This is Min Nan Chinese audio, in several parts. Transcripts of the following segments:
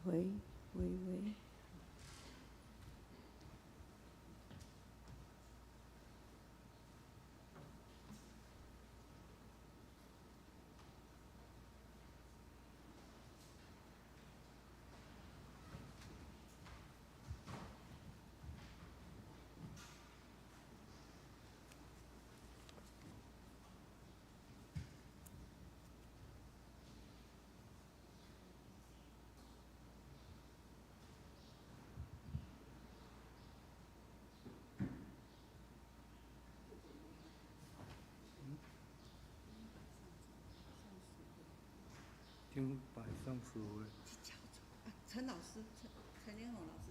喂喂喂。两百三十五。陳老師，陳陳連宏老師。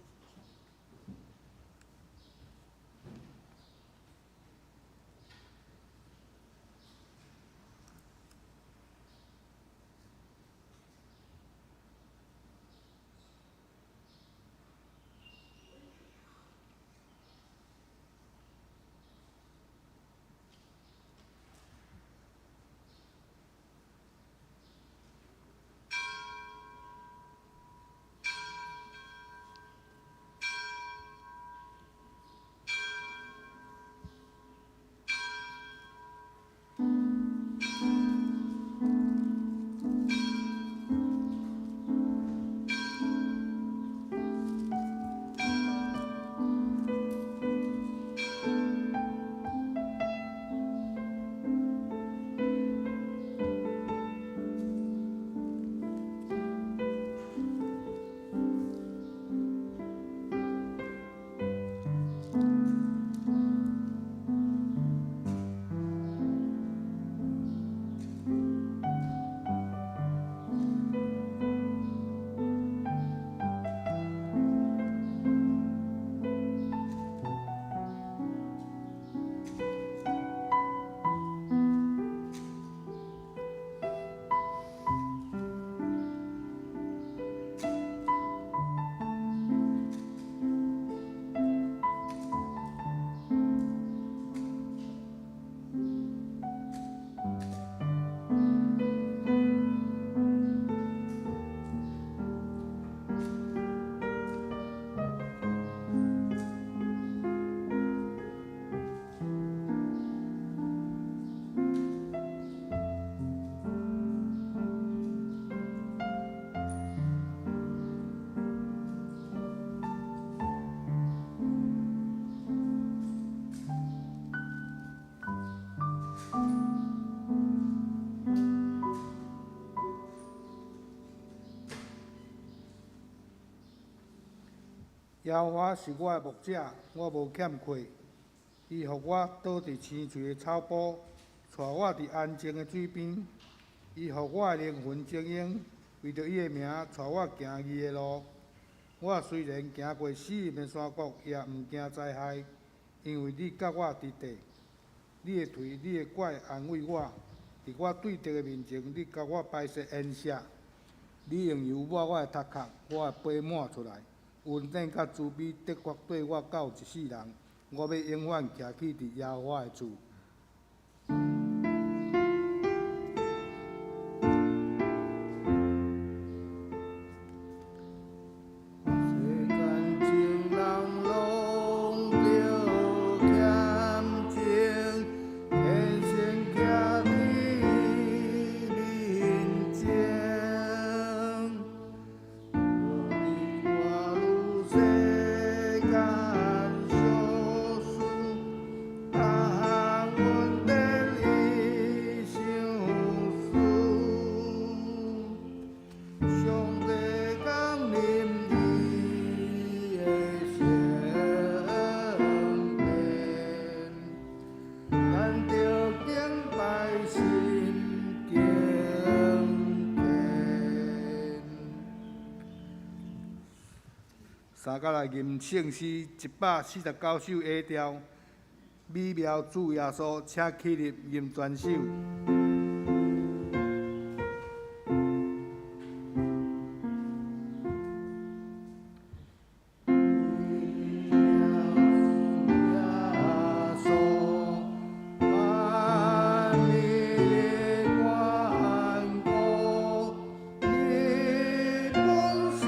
耶和華是我的牧者，我無欠缺。伊予我倒佇青翠的草埔，帶我佇安靜的水邊。伊予我的靈魂充盈，為著伊的名，帶我行義的路。我雖然行過死蔭的山谷，也毋驚災害，因為你佮我佇佇。你的槌、你的拐安慰我。佇我對敵的面前，你共我擺設筵席。你用油抹我的頭殼，我的杯滿出來。恩典佮慈悲的確綴我到一世人，我欲永遠徛起佇耶和華的厝。世間情人攏著欠情，天生徛佇面前。無你我愈世間小事，逐項問題伊相思。上帝降臨伊的聖殿，咱著敬拜心敬虔。三角來吟聖詩149首 A 調，美妙主耶穌，請起立吟全首。耶穌，萬民的堅固，你本是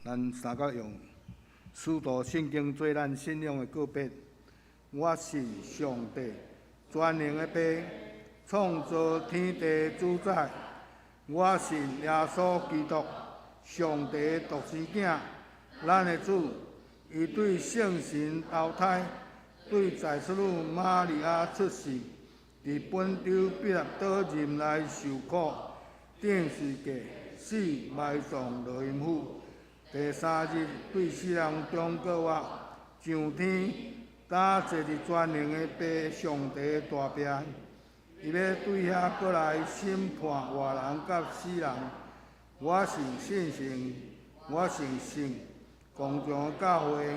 咱三角用使徒信經做咱信仰的告別。我信上帝，全能的父，創造天地主宰。我信耶穌基督，上帝的獨生囝，咱的主。伊對聖神投胎，對在出女瑪利亞出世，佇本丟彼拉多任內受苦，釘十字架，死埋葬落陰府。第三日對死人中復活，上天，擔坐佇全能的父上帝大邊。伊欲對遐閣來審判活人佮死人。我信聖神，我信聖公眾的教會，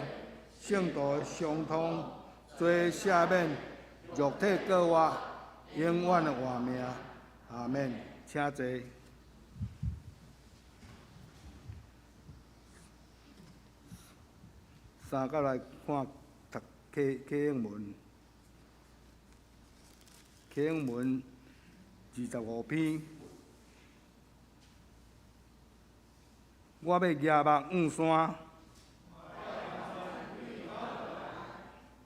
聖徒的相通，罪赦免，肉體復活，永遠的活命。阿們，請坐。三角來看讀啟啟應文，啟應文25篇。我欲舉目向山，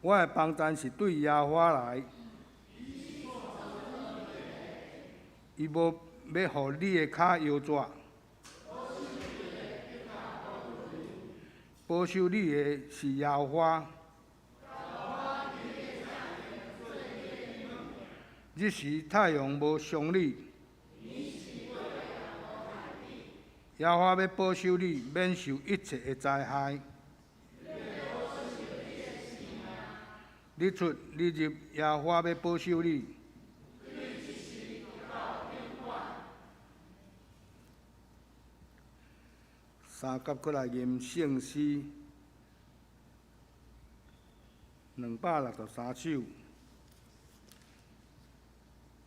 我的幫贊是對耶和華來。伊無欲予你的跤搖折。保守你的是耶和華。日時太陽無傷你。耶和華欲保守你，免受一切的災害。日出日入，耶和華欲保守你。三甲閣來吟聖詩263首。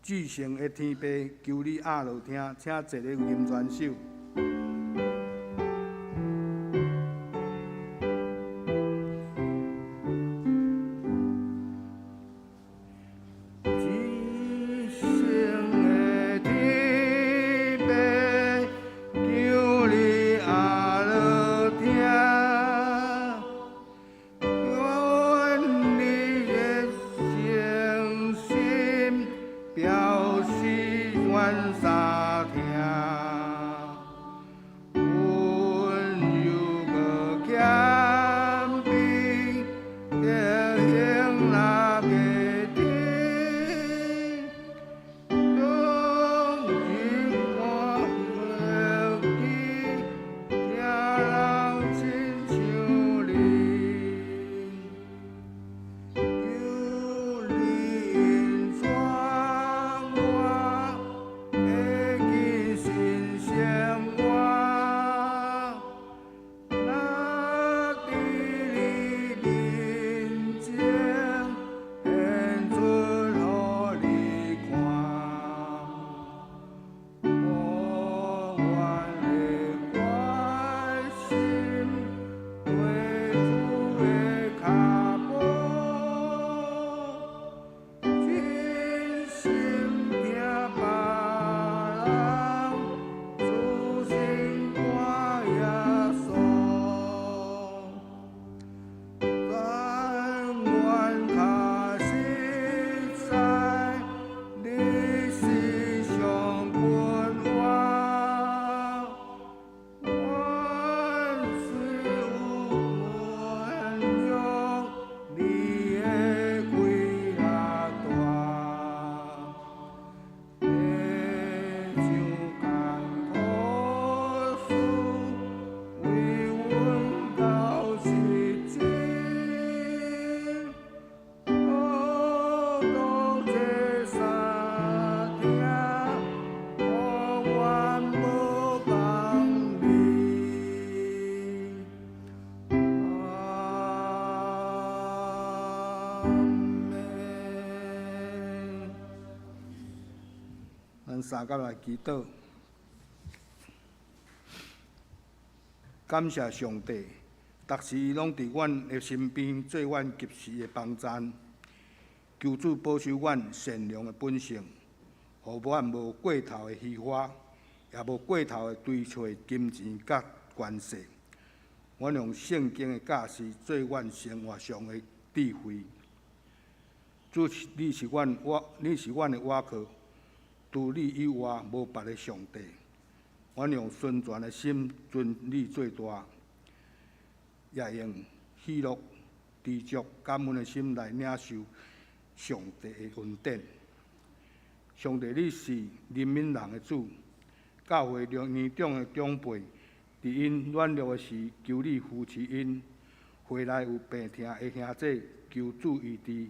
至聖的天父，求你掩耳聽，請坐咧吟全首。至聖的天父，求你掩耳聽，阮你的誠心表示阮三聽，阮柔和謙卑，德行若加添，當日我記，聽人親像你，求你引帶我，會記新生活，若佇你面前顯出予你看，予阮的決心跟主的跤步，真心疼別人，此生看耶穌。但願較實在，你是上本我，阮雖有軟弱，你的氣力大。地上艱苦事，為阮到實際，我當這三聽，我願無放你。阿們。咱三甲來祈禱，感謝上帝，逐時攏佇阮的身邊，做阮及時的幫贊。求主保守阮善良的本性，予阮無過頭的虛華，也無過頭的追揣金錢佮權勢。阮用圣经的教示做阮生活上的智慧。主，你是阮的倚靠，除你以外无别的上帝。阮用纯全的心尊你做大，也用喜乐、知足、感恩的心来领受上帝的恩典。上帝，你是怜悯人的主，教会年长的长辈，伫𪜶软弱的时，求你扶持𪜶，回来有病疼的兄弟，求主医治。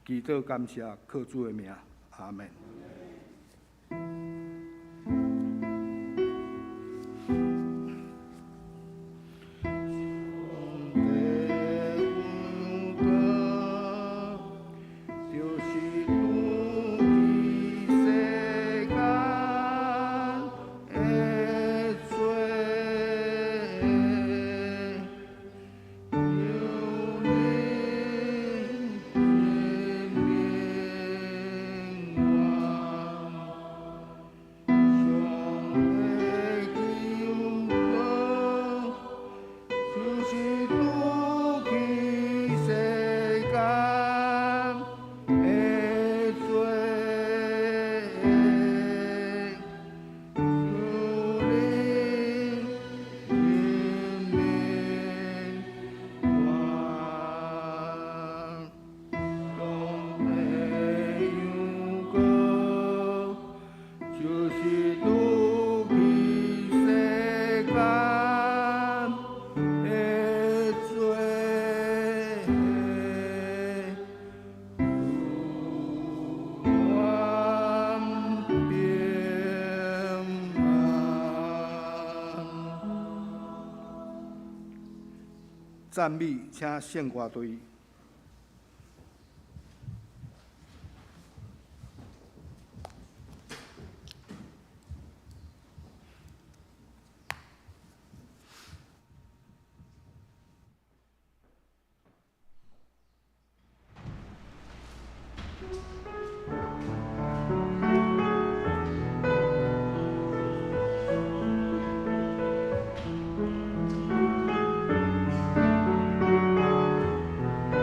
祈祷感谢，靠主的名，阿门。赞美，请圣歌队。上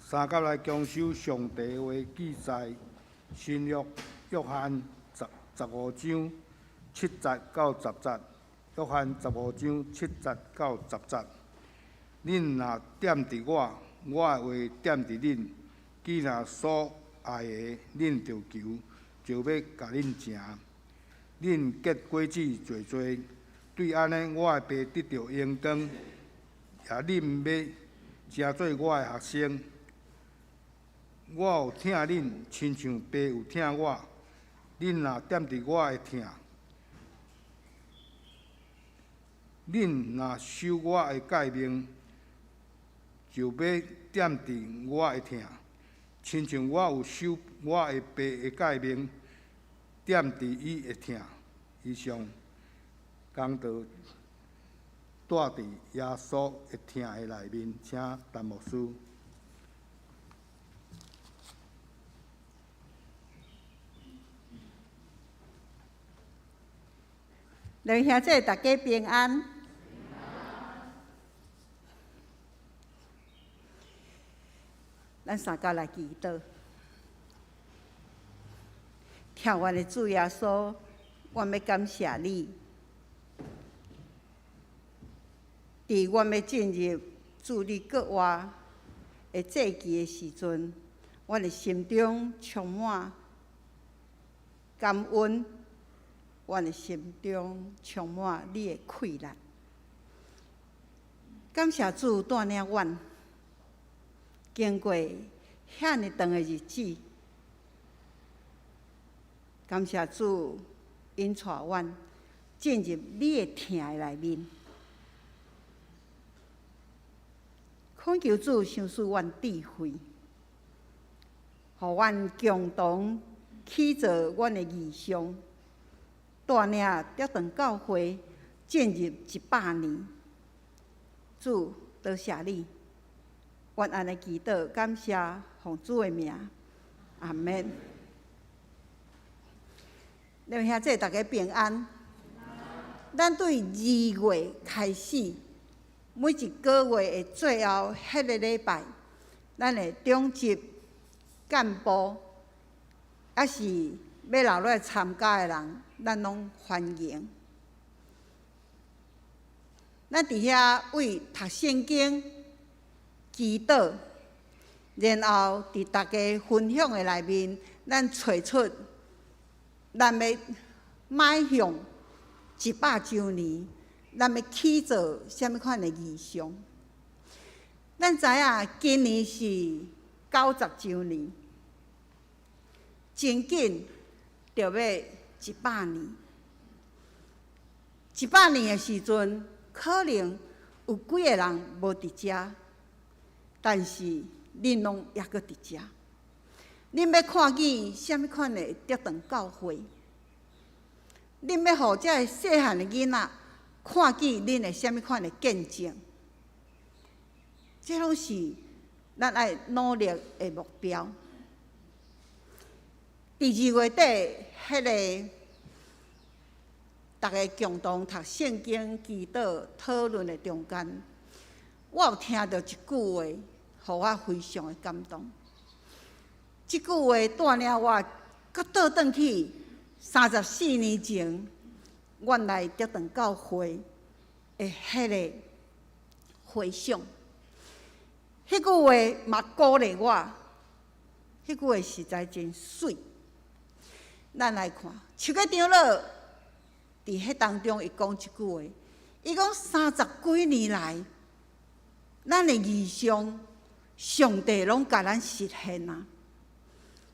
三佮來恭守上帝話記載，新約約翰15章7節到10節，約翰十五章七節到十節。恁若踮佇我，我的話踮佇恁，既若所愛的，恁著求，就欲共恁成。恁結果子濟濟，對按呢，我的爸得著榮光，也恁欲成做我的學生。我有疼恁，親像爸有疼我。恁若踮佇我的疼，恁若守我的誡命，就欲踮佇我的疼，親像我有守我的爸的誡命，踮佇伊的疼。以上講道蹛佇耶穌的疼的內面，請陳牧師。兩兄弟大家平安。咱三佮來祈禱，疼阮的主耶穌，阮欲感謝你。佇阮欲進入主你國外的祭期的時陣，阮的心中充滿感恩，阮的心中充滿你的氣力。感謝主帶領阮經過遐爾長的日子，感謝主引帶阮進入你的疼的內面。懇求主賞賜阮智慧，予阮共同起造阮的異象，帶領德堂教會進入100年。主，多謝你，阮按呢祈禱，感謝奉主的名，阿們。兩位兄弟大家平安。咱對二月開始，每一個月的最後彼个禮拜，咱會召集幹部，抑是欲留落來參加的人，咱攏歡迎。咱佇遐為讀聖經、祈禱，然後佇大家分享的內面，咱揣出咱欲邁向100週年，咱欲起造啥物款的異象？咱知影今年是90週年，真緊就欲100年。100年的時陣，可能有幾个人無佇遮，但是恁攏猶閣佇遮。恁欲看見啥物款的德堂教會？恁欲予這个細漢的囡仔看見恁的啥物款的見證？這攏是咱愛努力的目標。佇二月底，彼个逐家共同讀聖經、祈禱、討論的中間，我有聽著一句話，予我非常的感動。這句話帶領我閣倒轉去34年前，阮來德堂教會的彼个回想。彼句話嘛鼓勵我，彼句話實在真媠。咱來看，邱國長老佇彼當中，伊講一句話，伊講三十幾年來，咱的異象，上帝攏共咱實現啊！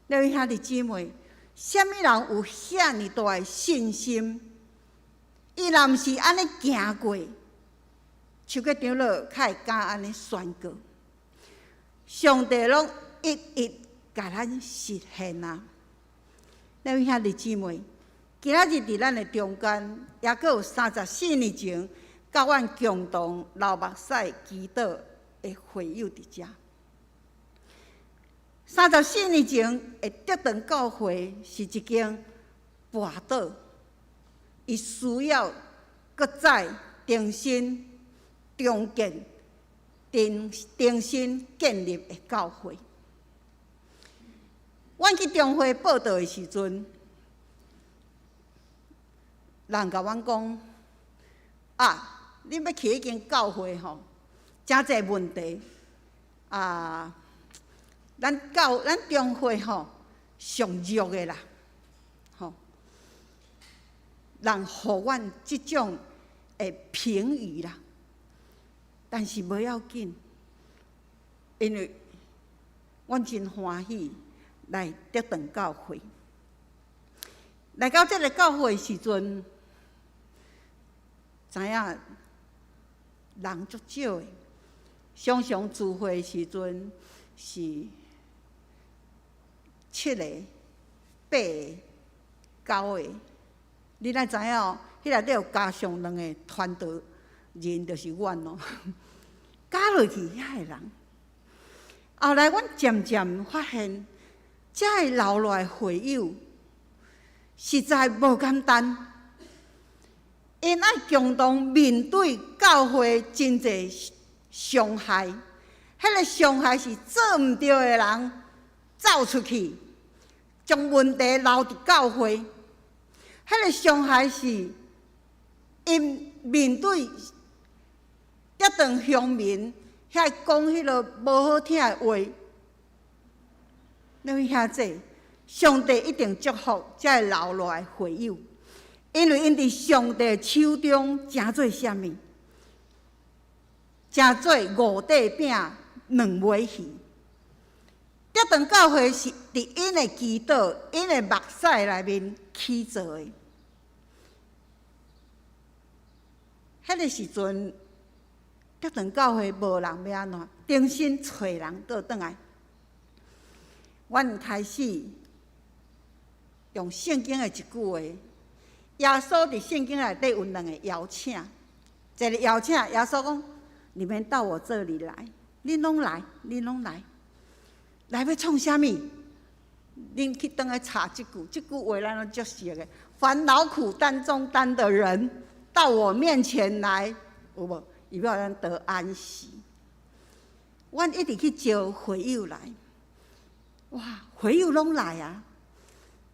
各位兄弟姊妹，啥物人有遐爾大的信心？伊若毋是按呢行過，邱國長老較會敢按呢宣告，上帝攏一一共咱實現啊！各位兄弟姊妹，今仔日佇咱的中間，猶閣有34年前，佮阮共同流目屎祈禱的會友佇遮。34年前的德堂教會是一間跋倒，伊需要閣再重新重建重新建立的教會。阮去中會報到的時陣，人共阮講：啊，恁欲去彼間教會吼，誠濟問題啊！咱中會吼上弱的啦，吼，人予阮這種的評語啦，但是無要緊，因為阮真歡喜來德長教會。來到這个教會時陣，知影人足少的，常常聚會時陣是七个、八个、九个，你若知影哦，彼內底有加上兩个傳道人，就是阮哦，加落去遐个人。後來阮漸漸發現，遮个留落來會友實在無簡單，𪜶愛共同面對教會真濟傷害，彼个傷害是做毋著的人走出去，將問題留佇教會。彼个傷害是𪜶面對德長鄉民遐講彼个無好聽的話，你兄弟，上帝一定祝福遮个留落來會友，因為𪜶佇上帝手中成做啥物？成做五塊餅兩尾魚。德長教會是佇𪜶的祈禱、𪜶的目屎內面起造的。彼个時陣，德長教會無人欲按怎，重新揣人倒轉來。阮開始用聖經的一句話，耶穌佇聖經內底有兩个邀請，一个邀請，耶穌講：你們到我這裡來，恁攏來，恁攏來，來欲創啥物？恁去轉來查這句，這句話咱攏足熟的。凡勞苦擔重擔的人，到我面前來，有無？伊欲予咱得安息。阮一直去招會友來，哇，會友攏來啊！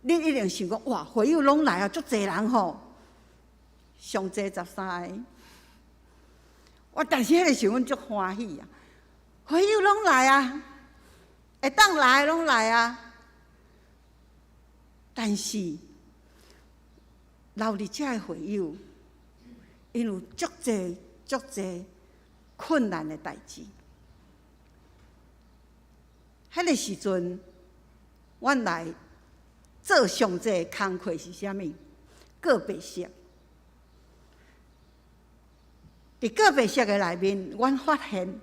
恁一定想講，哇，會友攏來啊，足濟人吼，上濟13個。我但是彼个時阮足歡喜啊，會友攏來啊，會當來攏來啊。但是留佇遮的會友，𪜶有足濟足濟困難的代誌。彼个時陣，阮來做上濟工課是啥物？告白式。佇告白式的內面，阮發現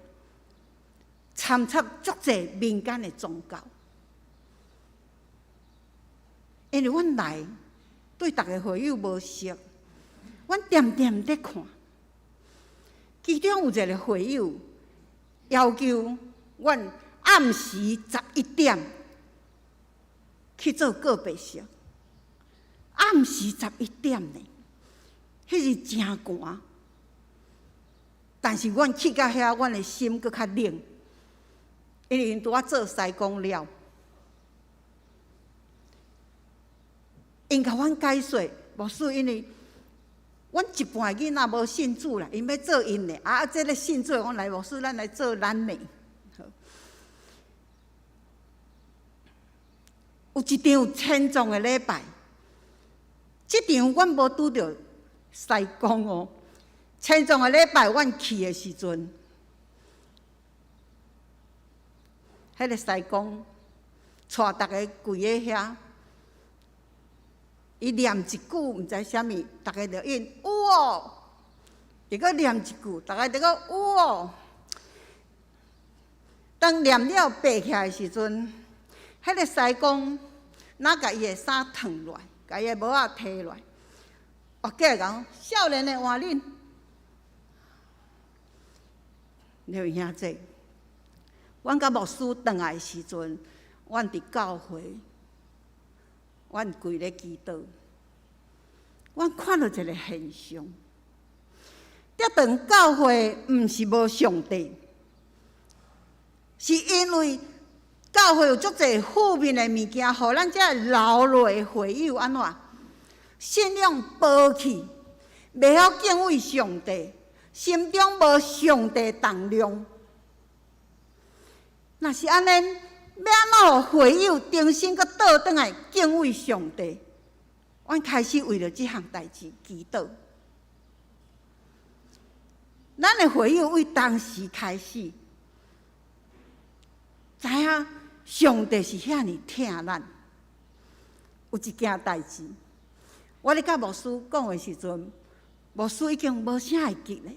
摻雜足濟民間的宗教。因為阮來對逐个會友無熟，阮恬恬佇看，其中有一个會友要求阮暗時11點去做告白式，暗時十一點呢，彼是誠寒。但是阮去到遐，阮的心閣較冷，因為𪜶拄仔做師公了，𪜶共阮解說，牧師，因為阮一半囡仔無信主啦，𪜶欲做𪜶的，啊，這个信主的講來，牧師，咱來做咱的。有一場千重的禮拜，這場阮無拄著師公哦。千重的禮拜，阮去的時陣，彼个師公帶逐个跪咧遐，伊念一句毋知啥物，逐个就應有哦。伊閣念一句，逐个就閣有哦。當念了爬起來的時陣，彼个師公若共伊的衫脫落來，共伊的帽仔提落來，我過來講：少年的換恁，你有兄弟，阮佮牧師轉來的時陣，阮佇教會，阮跪咧祈禱，阮看著一个現象，德長教會毋是無上帝，是因為教會有足濟負面的物件，予咱這老落的會友按怎信仰薄去，袂曉敬畏上帝，心中無上帝重量。若是按呢，欲按怎予會友重新閣倒轉來敬畏上帝？阮開始為著這項代誌祈禱。咱的會友對當時開始，知影上帝是遐爾疼咱。有一件代誌，我咧佮牧師講的時陣，牧師已經無啥會記咧。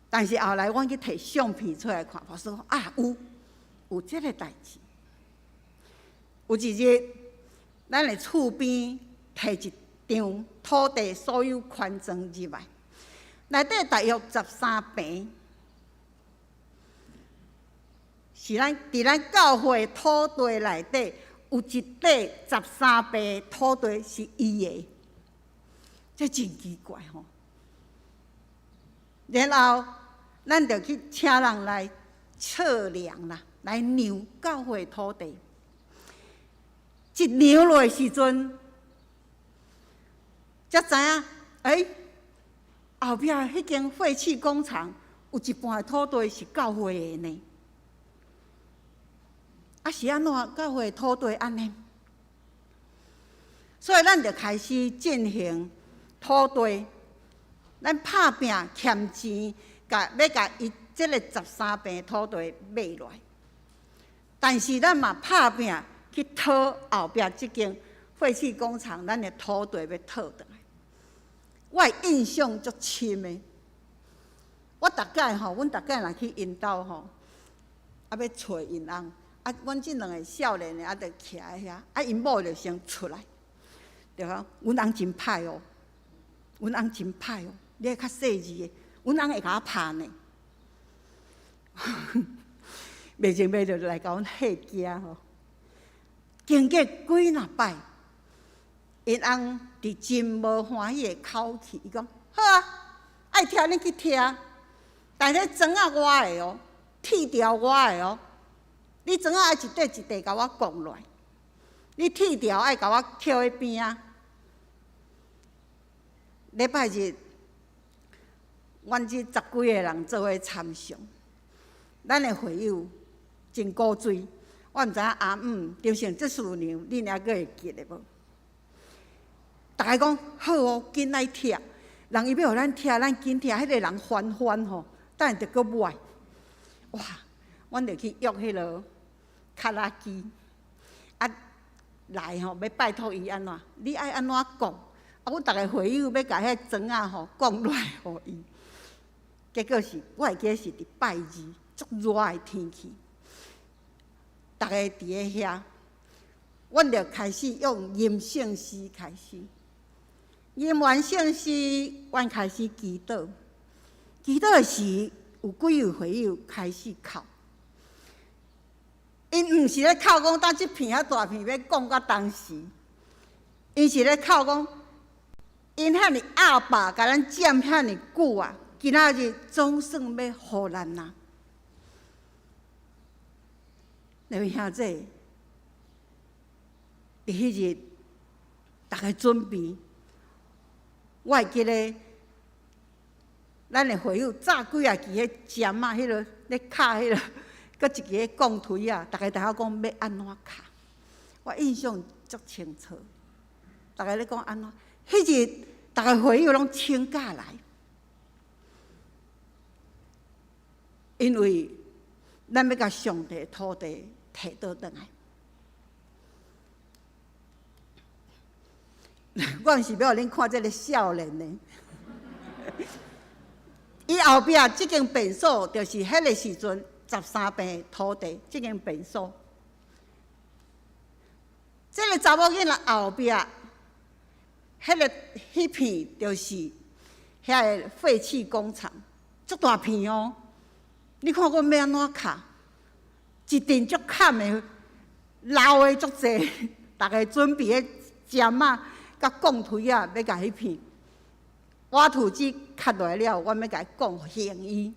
但是後來阮去提相片出來看，牧師講啊，有這个代誌。有一日，咱的厝邊提一張土地所有權狀入來，內底大約13坪，是咱佇咱教會土地內底有一塊十三坪土地是伊的，這真奇怪吼。然後咱就去請人來測量啦，來量教會土地。一量落的時陣，才知影，欸，後壁彼間廢棄工廠有一半的土地是教會的呢。啊，是按怎教會土地按呢？所以咱就開始進行土地，咱拍拚欠錢，共欲共伊這个十三坪土地買落來。但是咱嘛拍拚去討後壁這間廢棄工廠，咱的土地欲討轉來。我的印象足深的，我逐擺吼，阮逐擺若去𪜶兜吼，啊欲揣𪜶翁，啊，阮這兩个少年的啊，就徛佇遐，啊，𪜶某就先出來，就講阮翁真歹哦，阮翁真歹哦，你愛較細膩的，阮翁會共我拍呢。袂前袂就來共阮嚇驚吼。經過幾若擺，𪜶翁佇真無歡喜的口氣，伊講好啊，愛拆恁去拆，但是磚仔我的哦，鐵條我的哦，你磚仔愛一塊一塊共我摃落來，你鐵條愛共我抾彼邊仔。禮拜日，阮這十幾个人做伙參詳，咱的會友真古錐，我毋知影阿姆張成這事娘，恁猶閣會記得無？逐家講好哦，緊來拆。人伊欲予咱拆，咱緊拆。彼个人煩煩吼，等下就閣買。哇！阮就去約彼个卡拉機，啊來吼，欲拜託伊按怎？你愛按怎講？啊，阮逐个會友欲共彼磚仔吼摃落來予伊。結果是，我會記得是佇拜二，足熱的天氣，逐家佇咧遐，阮就開始用吟聖詩開始。吟完聖詩，阮開始祈禱。祈禱的時，有幾位會友開始哭。𪜶毋是咧哭講，當這片遐大片欲講到當時，𪜶是咧哭講，𪜶遐爾阿爸共咱佔遐爾久啊，今仔日總算欲予咱啊！兩位兄弟，佇彼日，逐家準備，我會記得，咱的會友早幾仔支彼針仔，彼个咧敲彼个，閣一支鋼槌仔，逐家大家講欲按怎敲，我印象足清楚。逐家咧講按怎，彼日逐个會友攏請假來，因為咱欲共上帝土地提倒轉來。我毋是欲予恁看這个少年的，伊後壁這間便所就是彼个時陣13坪土地，這間便所。這个查某囡仔後壁，彼个彼片就是遐个廢棄工廠，足大片哦。你看阮欲按怎敲？一陣足坎的，老的足濟，逐家準備彼針仔、佮鋼槌仔，欲共彼片挖土機崁落來了，阮欲共伊講還伊。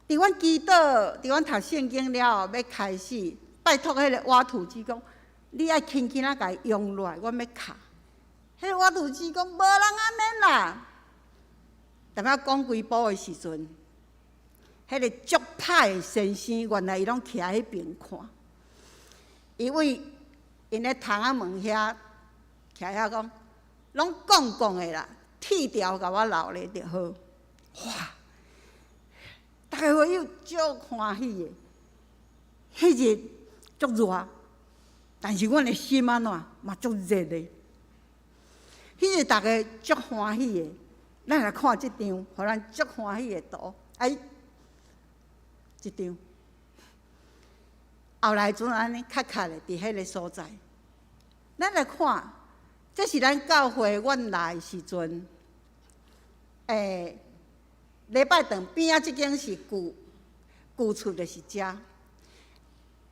佇阮祈禱，佇阮讀聖經了後，欲開始拜託彼個挖土機講，你愛輕輕仔共伊用落來，阮欲敲。彼個挖土機講無人按呢啦。踮遐講幾步的時陣，彼個足歹的先生原來伊攏徛彼邊看，伊為𪜶咧窗仔門遐徛遐講，攏講講的啦，鐵條共我留咧就好。哇！逐个會友足歡喜的，彼日足熱，但是阮的心按怎嘛足熱的。彼日逐个足歡喜的，咱來看這張，予咱足歡喜的圖。哎，這張後來陣按呢較較的佇彼个所在，咱來看，這是咱教會阮來的時陣，禮拜堂邊仔這間是舊舊厝，就是遮。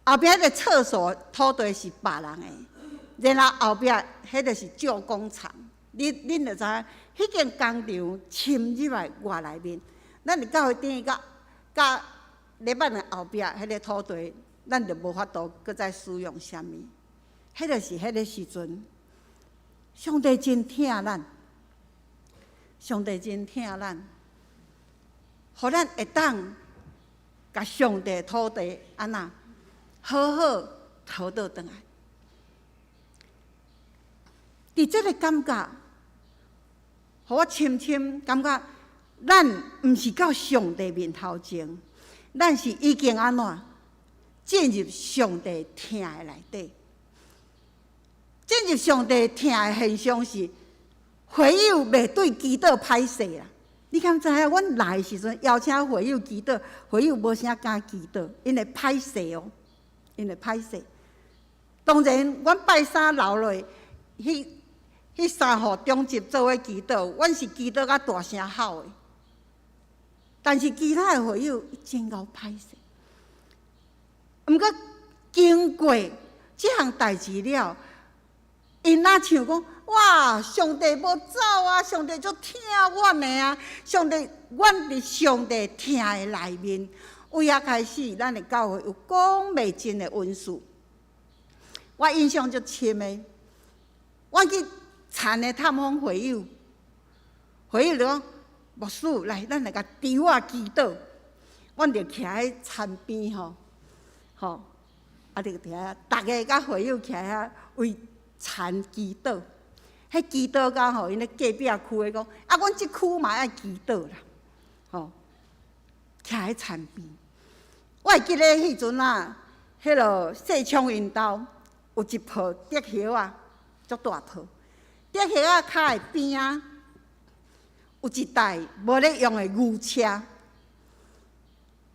後壁彼个廁所土地是別人的，然後後壁彼个是舊工廠。恁就知影，彼間工廠侵入來偌內面。咱佇教會頂共佮禮拜堂後壁彼个土地，咱就無法度閣再使用啥物。彼个是彼个時陣，上帝真疼咱，上帝真疼咱。予咱會當共上帝土地按怎好好討倒轉來。佇這个感覺，予我深深感覺，咱毋是到上帝面頭前，咱是已經按怎進入上帝疼的內底。進入上帝疼的現象是，會友袂對祈禱歹勢啦。你敢知影？阮來的時陣邀請會友祈禱，會友無啥敢祈禱，𪜶會歹勢哦，𪜶會歹勢。當然，阮拜三留落彼三戶長執做伙祈禱，阮是祈禱甲大聲吼的。但是其他的會友真𠢕歹勢。毋過經過這項代誌了，𪜶若像講，哇！上帝無走啊！上帝足疼阮的啊！上帝，阮佇上帝疼的內面，為遐開始，咱的教會有講袂盡的恩賜。我印象足深的，我去田的探訪會友，會友就講，牧師來，咱來共豬仔祈禱。阮就徛佇田邊吼，吼，啊，就佇遐，逐个佮會友徛遐為田祈禱。彼祈禱到吼，𪜶咧隔壁區的講，啊，阮這區嘛愛祈禱啦，吼，徛佇田邊。我會記得彼陣啊，彼个世昌𪜶兜有一抱竹葉仔，足大抱，竹葉仔跤的邊仔有一台無咧用的牛車，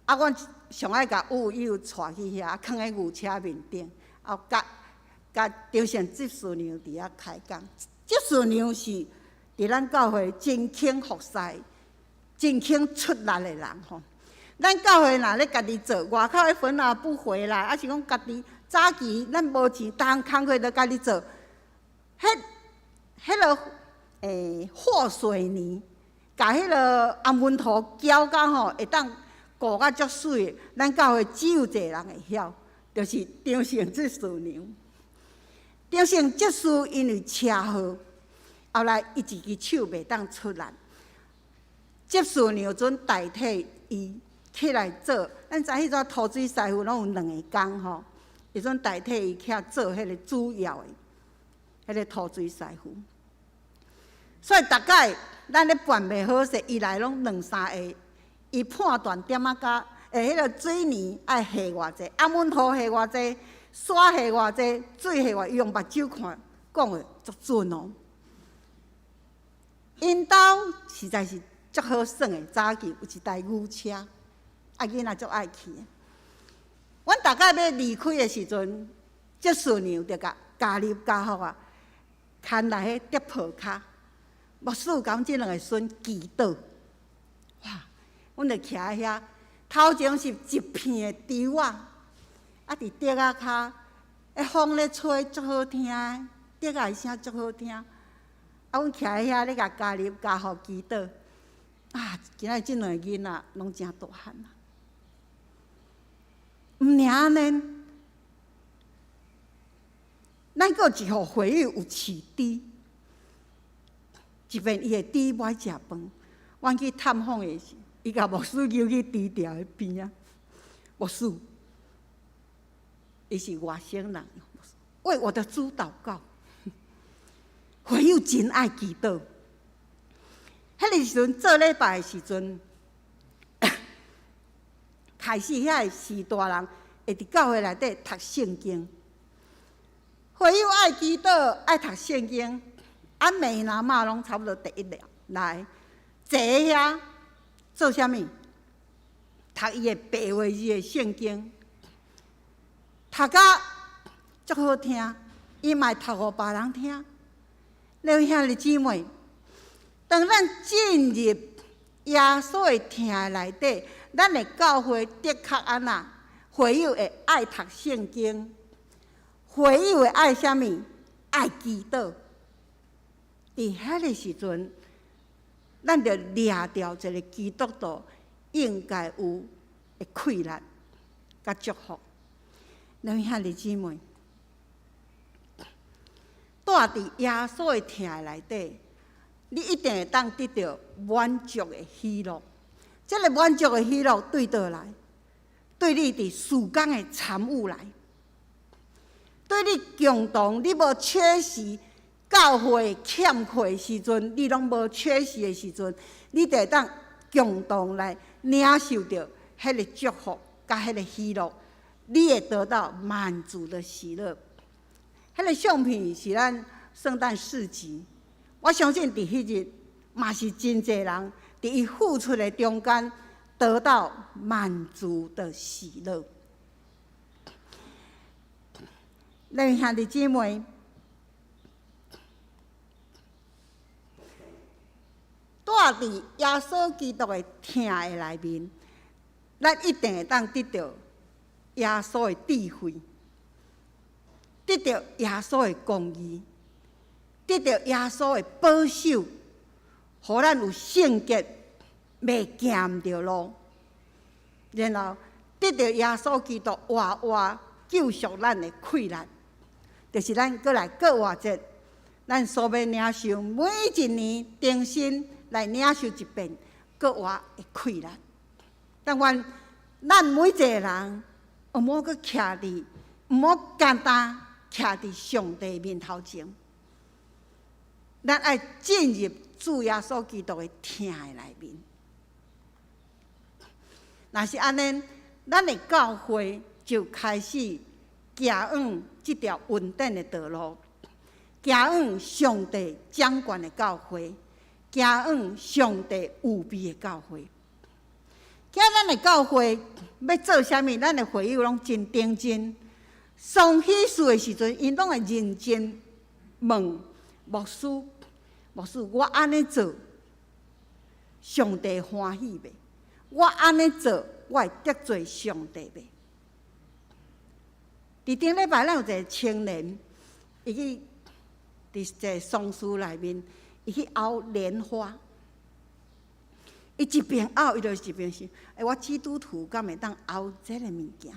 啊，阮上愛共有友帶去遐，囥佇牛車面頂，啊，佮佮張成執事娘佇遐開講。執事娘是佇咱教會真肯服侍、真肯出力的人吼。咱教會若咧家己做，外口的粉也不回來，抑是講家己早期咱無錢，逐項工課都家己做。彼個和水泥，共彼个紅溫土攪甲吼，會當糊甲足媠。咱教會只有一个人會曉，就是張成執事娘。張成執事因為車禍，後來伊一支手袂當出力，執事娘陣代替伊起來做。咱知彼陣塗水師傅攏有兩个工吼，伊陣代替伊起來做彼個主要的，彼個塗水師傅。所以逐擺咱咧辦袂好勢，伊來攏兩三下，伊判斷點仔甲彼个水泥愛下偌濟，紅溫土下偌濟。沙下偌濟，水下偌，伊用目睭看，講的足準哦。𪜶兜實在是足好耍的，早期有一台牛車，啊囡仔足愛騎的。阮逐擺欲離開的時陣，執事娘就共加入加福啊，牽來彼竹抱跤，牧師共阮這兩个孫祈禱。哇！阮就徛佇遐，頭前是一片的竹仔。啊！佇竹仔跤，彼風咧吹，足好聽的，竹仔的聲足好聽。啊！阮徛佇遐咧共加入加福祈禱。啊！今仔日這兩个囡仔攏誠大漢啊！按呢，咱閣有一戶會友有飼豬，一遍伊的豬無愛食飯，阮去探訪的時，伊共牧師揪去豬埕的邊仔，牧師，伊是外省人，為我的豬禱告。會友真愛祈禱。彼个時陣做禮拜的時陣，開始遐个序大人會佇教會內底讀聖經。會友愛祈禱，愛讀聖經，阿妹阿媽攏差不多第一了來坐遐做啥物？讀伊的白話字的聖經，讀甲足好聽，伊嘛會讀予別人聽。兩兄弟姊妹，當咱進入耶穌的疼內底，咱的教會的確按怎？會友會愛讀聖經，會友會愛啥物？愛祈禱。佇彼个時陣，咱就掠著一个基督徒應該有的氣力佮祝福。兩兄弟姊妹，住佇耶穌的疼內底，你一定會當得著滿足的喜樂。這个滿足的喜樂對佗來？對你佇事工的參與來，對你共同，你無缺席教會欠課的時陣，你攏無缺席的時陣，你就會當共同來領受著彼个祝福佮彼个喜樂，你會得到滿足的喜樂。彼个相片是咱聖誕市集，我相信佇彼日嘛是真濟人佇伊付出的中間得到滿足的喜樂。咱兄弟姊妹，住佇耶穌基督的疼的內面，咱一定會當得著耶穌的智慧，得著耶穌的公義，得著耶穌的保守，予咱有聖潔，袂行毋著路。然後得著耶穌基督活活救贖咱的氣力，就是咱閣來過活節，咱所欲領受每一年重新來領受一遍閣活的氣力。但願咱每一个人，毋好閣徛佇，毋好簡單徛佇上帝面頭前。咱愛進入主耶穌基督的疼的內面。若是按呢，咱的教會就開始行往這條穩定的道路，行往上帝掌權的教會，行往上帝預備的教會。今咱的教會欲做啥物，咱的會友攏真認真。送喜事的時陣，𪜶攏會認真問牧師：牧師，我按呢做，上帝歡喜袂？我按呢做，我會得罪上帝袂？佇頂禮拜，咱有一个青年，伊去佇一个喪事內面，伊去拗蓮花。伊一邊拗，伊就一邊想：欸，我基督徒敢會當拗這个物件？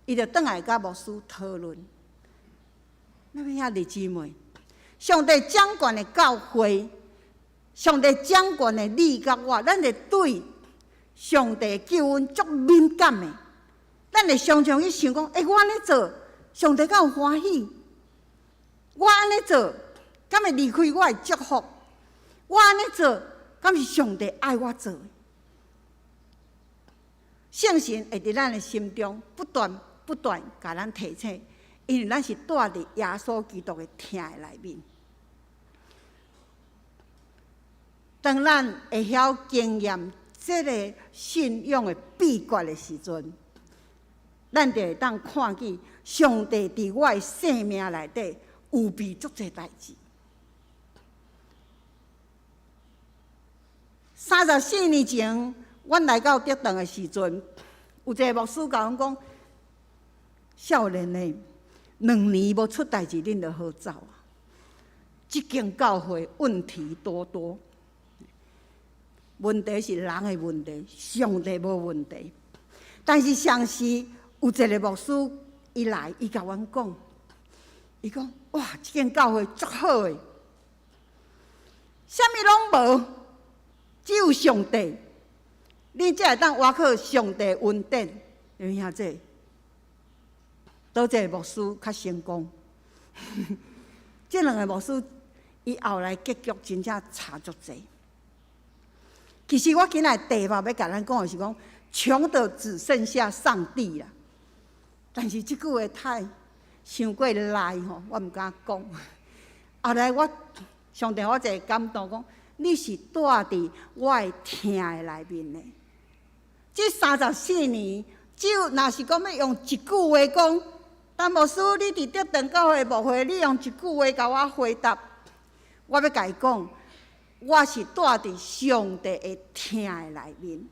伊就轉來佮牧師討論。那位兄弟姊妹，上帝掌權的教會，上帝掌權的你佮我，咱會對上帝救恩足敏感的。咱會常常去想講：欸，我按呢做，上帝敢有歡喜？我按呢做，敢會離開我的祝福？我按呢做，敢是上帝愛我做的？聖神會佇咱的心中不斷不斷共咱提醒，因為咱是住佇耶穌基督的疼的內面。當咱會曉經驗這个信仰的秘訣的時陣，咱就會當看見上帝佇我的生命內底預備足濟代誌。34年前，阮來到德堂的時陣，有一个牧師共阮講：少年的，2年無出代誌，恁就好走啊！這間教會問題多多，問題是人的問題，上帝無問題。但是上時有一个牧師伊來，伊共阮講，伊講哇，這間教會足好的，啥物攏無，只有上帝，你才會當倚靠上帝恩典，有影這？佗一个牧師較成功？這兩個牧師，伊後來結局真正差足濟。其實我今仔日題目欲共咱講的是講，窮得只剩下上帝啦。但是這句話太傷過賴吼，我毋敢講。後來我上帝予我一個感動，講你是蹛佇我的疼的內面的。這34年，只有若是講欲用一句話講，陳牧師，你佇德長教會牧會，你用一句話共我回答，我欲共伊講，我是蹛佇上帝的疼的內面，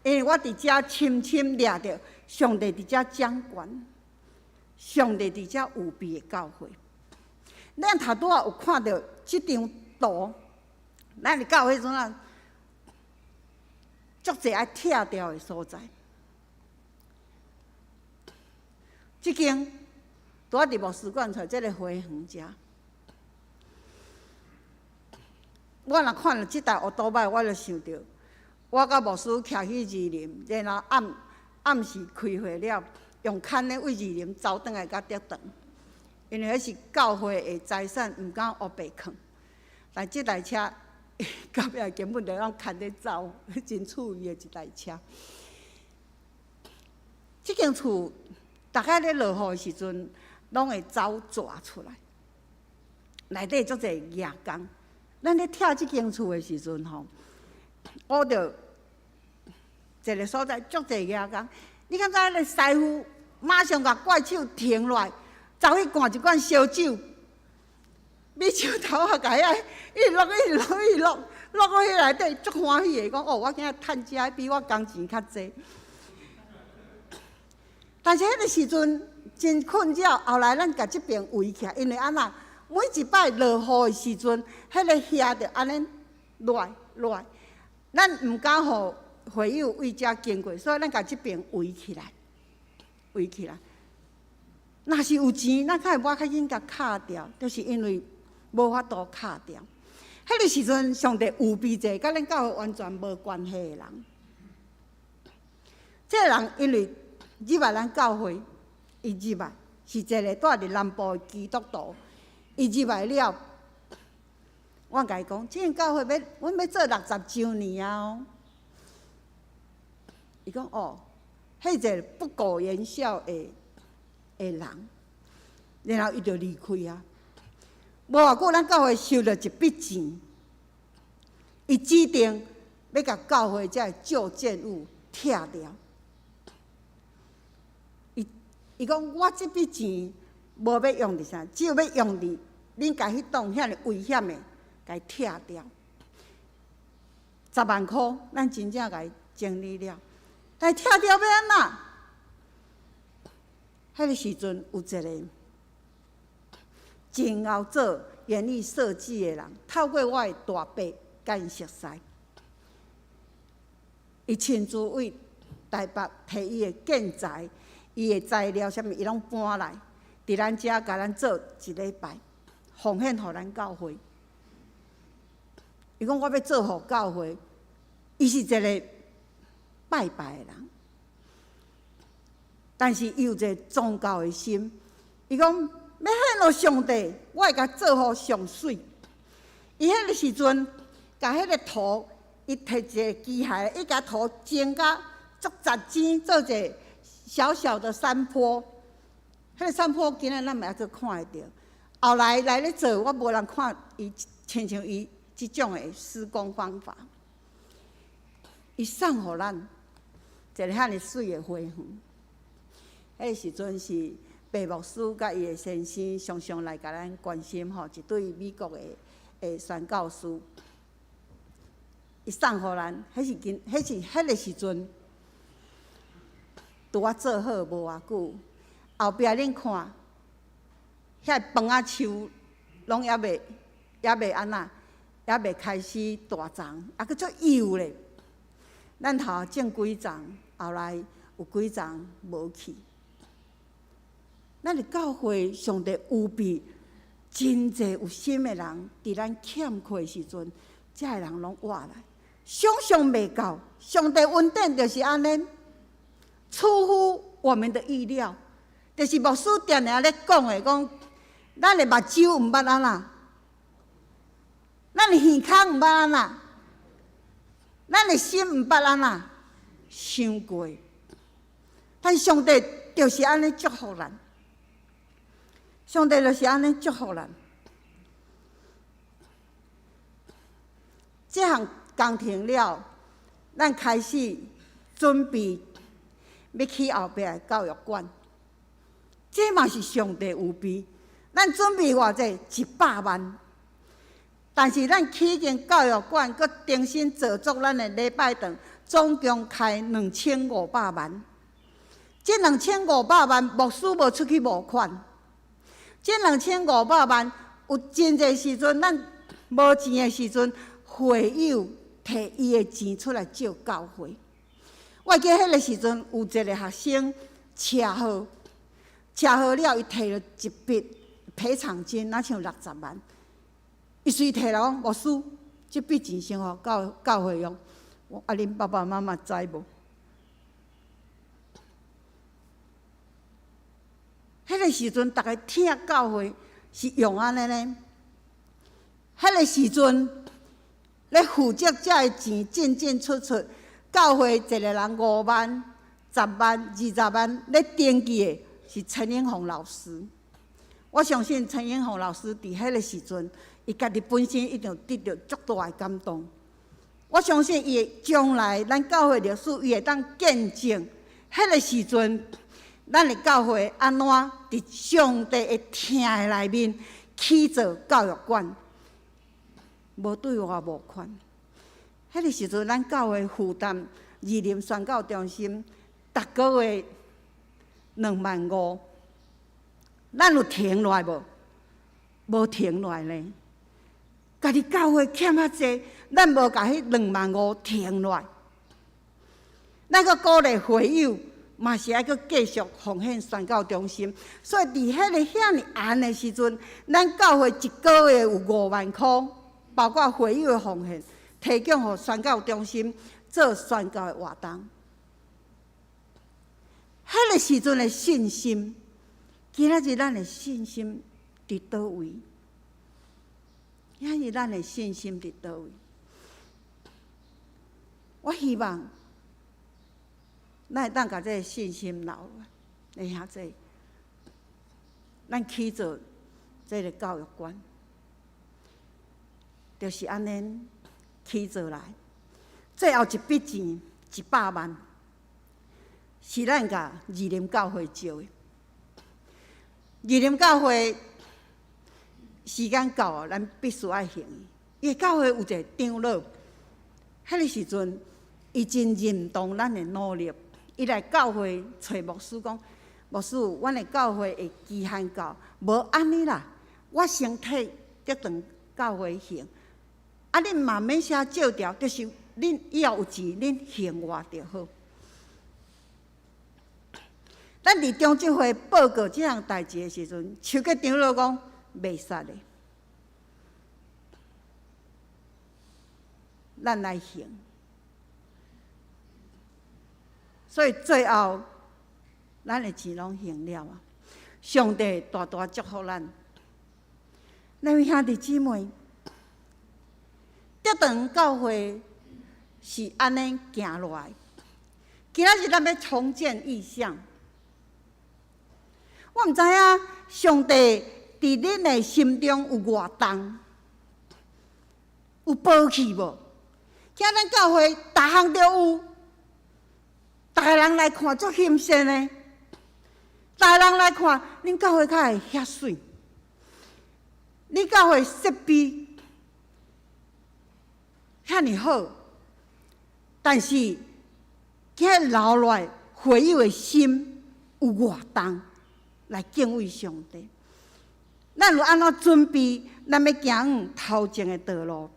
因為我佇遮深深掠著上帝佇遮掌權，上帝佇遮預備的教會。咱頭拄仔有看著這張圖，咱佇教會陣啊，足濟愛拆掉的所在。這間拄仔佇牧師館出這个花園遮，我若看著這台烏托擺，我就想著，我佮牧師騎去士林，然後暗暗時開會了，用牽的對士林走轉來佮德長，因為彼是教會的財產，毋敢烏白囥。但這台車到尾根本就攏牽咧走，真趣味的一台車。這間厝。逐擺咧落雨的時陣，攏會走蛇出來。內底足濟額工。咱咧拆這間厝的時陣吼，挖著一个所在足濟額工。你敢知彼个師傅馬上共怪手停落來，走去灌一罐燒酒，米酒頭仔共遐一直落，一直落，一直落，落到彼內底足歡喜的，講哦，我今仔趁食比我工錢較濟。但是彼个時陣真困擾，後來咱共這爿圍起來，因為按怎？每一擺落雨的時陣，彼个瓦就按呢落來落來，咱毋敢予會友對遮經過，所以咱共這爿圍起來，圍起來。若是有錢，咱較會無較緊共敲掉，就是因為無法度敲掉。彼个時陣，上帝預備一个佮咱教會完全無關係的人，這個人因為入來咱教會，伊入來是一個蹛佇南部的基督徒。伊入來了，我共伊講，這間教會欲，阮欲做60週年啊！哦，伊講哦，彼一个不苟言笑的的人，然後伊就離開啊。無偌久，咱教會收著一筆錢，伊指定欲共教會這个舊建物拆掉。伊伊講我這筆錢無欲用佇啥，只有欲用佇恁共彼棟遐爾危險的，共伊拆掉。10萬箍，咱真正共伊整理了，但拆掉欲按怎？彼个時陣有一个真𠢕做園藝設計的人，透過我的大伯共𪜶熟似，伊親自對台北提伊的建材、伊的材料啥物，伊攏搬來，佇咱遮共咱做一禮拜，奉獻予咱教會。伊講我欲做予教會，伊是一个拜拜的人，但是伊有一个宗教的心。伊講欲獻予上帝，我會共做予上媠。伊彼个時陣，共彼个土，伊提一个機械，伊共土整甲足實尖，做一个小小的山坡。彼个山坡今仔咱嘛猶閣看會著。後來來咧做，我無人看伊，親像伊這種的施工方法。伊送予咱一个遐爾媠的花園。彼个時陣是白牧師佮伊的先生常常來共咱關心吼，一對美國的的宣教師，伊送予咱，彼是今，彼是彼个時陣，拄仔做好無偌久，後壁恁看，遐椪仔樹攏猶未猶未按怎，猶未開始大叢，猶閣足幼咧。咱頭種幾叢，後來有有幾層無去。咱的教會，上帝預備真濟有心的人，佇咱欠缺的時陣，遮的人攏活來，想像袂到，上帝恩典就是按呢，出乎我們的意料。就是牧師定定咧講的，講咱的目睭毋捌按怎，咱的耳孔毋捌按怎，咱的心毋捌按怎想過。但上帝就是按呢祝福咱，上帝就是按呢祝福咱。這項工程了，咱開始準備欲起後壁的教育館。這嘛是上帝預備，咱準備偌濟？100萬。但是咱起間教育館，閣重新做足咱的禮拜堂，總共開2500萬。這兩千五百萬，牧師無出去募款。這兩千五百萬，有真濟時陣，咱無錢的時陣，會友提伊的錢出來借教會。我記得彼个時陣，有一个學生車禍，車禍了，伊提了一筆賠償金，若像60萬。伊隨提來講，牧師，這筆錢先予教教會用。我啊，恁爸爸媽媽知無？彼个時陣，逐家疼教會是用按呢呢。彼个時陣，咧負責這个錢進進出出，教會一個人5萬、10萬、20萬咧登記的是陳英宏老師。我相信陳英宏老師佇彼个時陣，伊家己本身一定得著足大的感動。我相信伊會將來咱教會歷史，伊會當見證彼个時陣，咱的教會按怎佇上帝的疼的內面起做教育館，無對外募款。彼个時陣，咱教會負擔二林宣教中心逐个月2萬5，咱有停落來無？無停落來呢。家己教會欠較濟，咱無共彼2萬5停落來。咱閣鼓勵會友，嘛是愛閣繼續奉獻宣教中心。所以佇彼个遐爾絚的時陣，咱教會一个月有5萬箍，包括會友的奉獻，提供予宣教中心做宣教的活動。彼个時陣的信心，今仔日咱的信心佇佗位？今仔日咱的信心佇佗位？我希望咱會當共這个信心留落來，會遐濟，咱起做這个教育館，就是按呢起做來。最後一筆錢100萬，是咱共二林教會借的。二林教會時間到啊，咱必須愛還伊。因為教會有一個長老，彼个時陣伊真認同咱的努力，伊來教會揣牧師講：牧師，阮的教會的期限到，無按呢啦，我先替德堂教會還。啊，恁嘛免寫借條，就是恁以後有錢，恁還我就好。咱佇中執會報告這項代誌的時陣，邱吉長老講袂使的，咱來還。所以最後，咱的錢攏還了啊！上帝大大祝福咱。兩位兄弟姊妹，德堂教會是按呢行落來。今仔日咱欲重建異象。我毋知影上帝佇恁的心中有偌重，有寶氣無？今咱教會逐項都有，逐个人來看足欣羨的，逐个人來看，恁教會較會遐媠，恁教會設備遐爾好，但是今日留落來會友的心有偌重？來敬畏上帝，咱有按怎準備？咱欲行頭前的道路。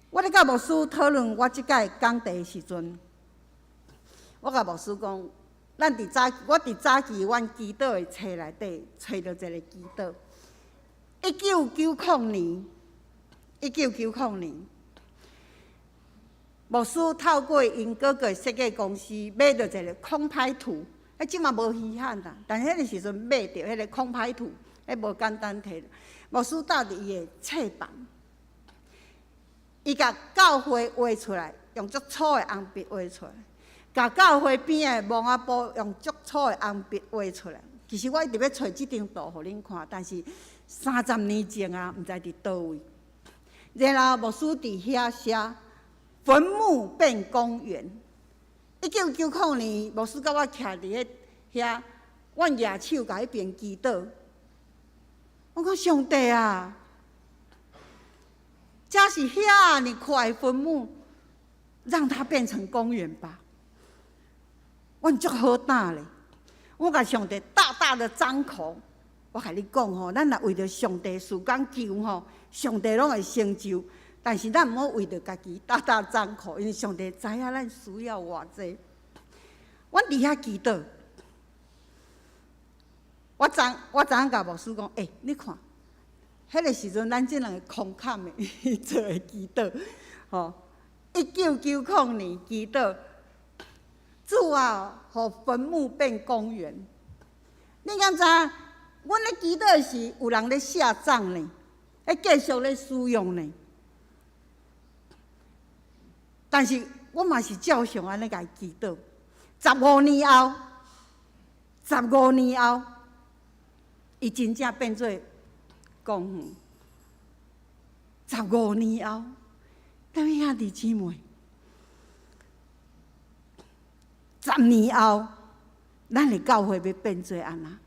我咧佮牧師討論我這屆講題的時陣，我共牧師講，咱佇早，我佇早期阮祈禱的冊內底揣著一个祈禱。1990年，1990年，牧師透過𪜶哥哥設計公司買著一个空拍圖，彼這馬無稀罕啦，但彼个時陣買著彼个空拍圖，彼無簡單提。牧師搭佇伊的冊房，伊共教會畫出來，用足粗的紅筆畫出來，共教會邊仔的幕仔布用足粗的紅筆畫出來。其實我一直欲揣這張圖予恁看，但是30年前啊，毋知佇佗位。然後牧師佇遐寫墳墓變公園。1990年，牧師佮我徛佇彼遐，阮舉手共彼邊祈禱。我講上帝啊，這是遐爾闊的墳墓，讓它變成公園吧。阮足好膽咧，我共上帝大大的張口。我共你講吼，咱若為著上帝事工求吼，上帝攏會成就。但是咱毋好為著家己大大張口，因為上帝知影咱需要偌濟。阮佇遐祈禱，我昨昏共牧師講，欸，你看，彼个時陣咱這兩个空坎的做的祈禱，吼，1990年祈禱，主啊，予墳墓變公園。你敢知影？阮咧祈禱時，有人咧下葬呢，咧繼續咧使用呢。但是我嘛是照常按呢共伊祈禱。十五年後，十五年後，伊真正變做公園。十五年後，各位兄弟姊妹，10年後，咱的教會欲變做按怎？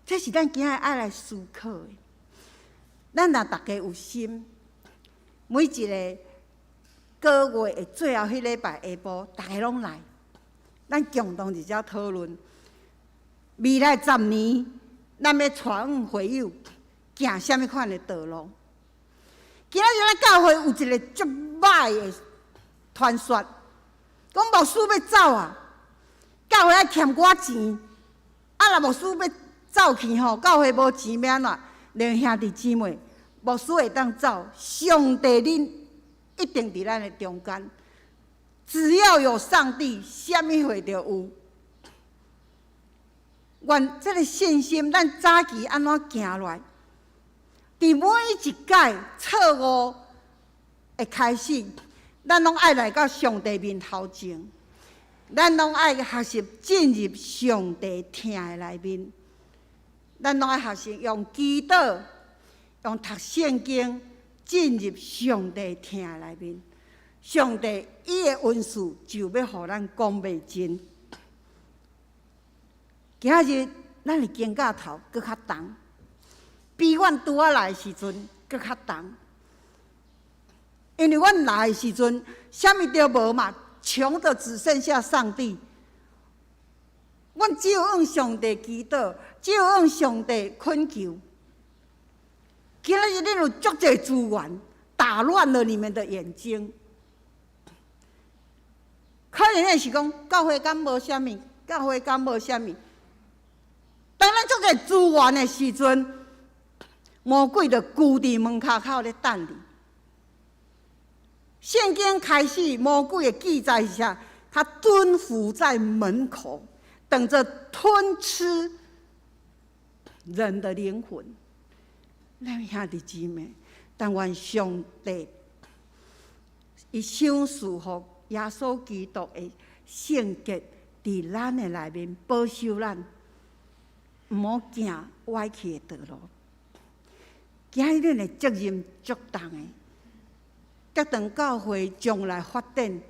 這是咱今仔日愛來思考的。咱若逐家有心，每一个個月的最後彼禮拜下晡，逐家攏來，咱共同佇遮討論。未來十年，咱欲帶往會友行啥物款的道路？今仔日咱教會有一个足歹的傳說，講牧師欲走啊，教會愛欠寡錢，啊若牧師欲走去吼，教會無錢欲按怎？恁兄弟姊妹，牧師會當走，上帝恁一定佇咱的中間。只要有上帝，啥物貨就有。願這个信心，咱早期按怎行落來？佇每一屆錯誤的開始，咱攏愛來到上帝面頭前，咱攏愛學習進入上帝疼的內面，咱攏愛學習用祈禱、用讀聖經進入上帝疼的內面。上帝伊的恩賜就欲予咱講袂盡。今仔日咱的肩胛頭閣較重，比阮拄仔來的時陣閣較重。因為阮來的時陣，啥物都無嘛，窮得只剩下上帝。阮只有向上帝祈禱，只有向上帝懇求。今仔日恁有足濟資源，打亂了你們的眼睛。可能恁是講教會敢無啥物，教會敢無啥物。當咱足濟資源的時陣，魔鬼就徛佇門跤口咧等你。聖經開始魔鬼的記載是啥？他蹲伏在門口，等著吞吃人的靈魂。咱兄弟姊妹，但願上帝伊賞賜予耶穌基督的聖潔，佇咱的內面保守咱，毋好行歪去的道路。今日恁的責任足重的，德堂教會將來發展，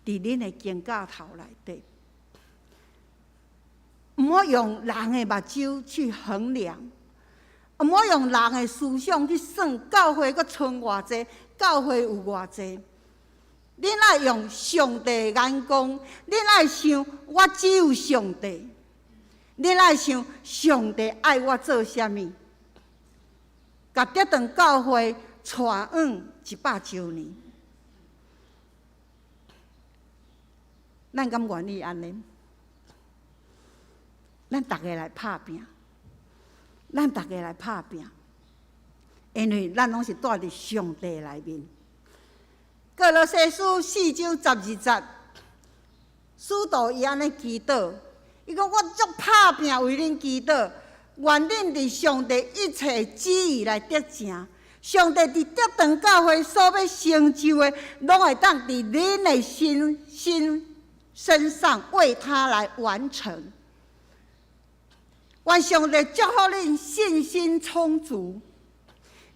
佇恁的肩胛頭內底，毋好用人的目睭去衡量，毋好用人的思想去算教會閣賰偌濟，教會有偌濟。恁愛用上帝的眼光，恁愛想我只有上帝，恁愛想上帝愛我做啥物，共德堂教會帶往100週年。咱敢願意按呢？咱逐个來拍拚，咱逐个來拍拚，因為咱攏是住佇上帝內面。歌羅西書4章12節，使徒伊按呢祈禱，伊講我足拍拚為恁祈禱，願恁佇上帝一切旨意來得成。上帝佇德堂教會所欲成就的，攏會當佇恁的身上為他來完成。願上帝祝福恁信心充足，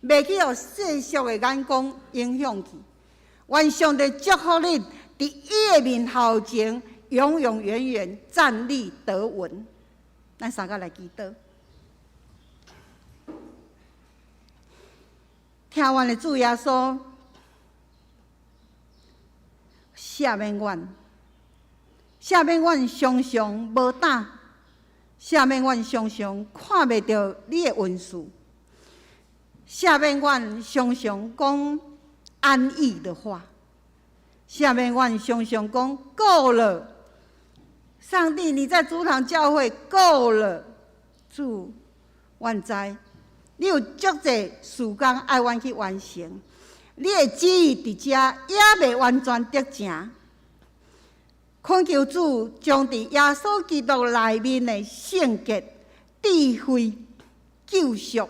袂去予世俗的眼光影響去。願上帝祝福恁佇伊的面頭前永永遠遠站立得穩。咱三個來祈禱。聽阮的主耶穌，赦免阮，赦免阮常常無膽，赦免阮常常看袂著你的恩賜，赦免阮常常講安逸的話，赦免阮常常講夠了。上帝，你在主堂教會夠了，主，阮知你有足濟事工愛阮去完成，你的旨意佇遮猶未完全得成。懇求主將佇耶穌基督內面的聖潔、智慧、救贖，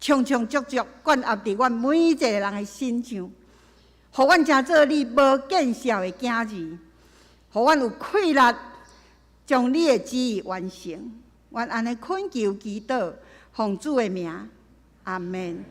充充足足灌壓佇阮每一個人的身上，予阮成做你無見笑的囝兒，予阮有氣力將你的旨意完成。阮按呢懇求祈禱，奉主的名，阿們。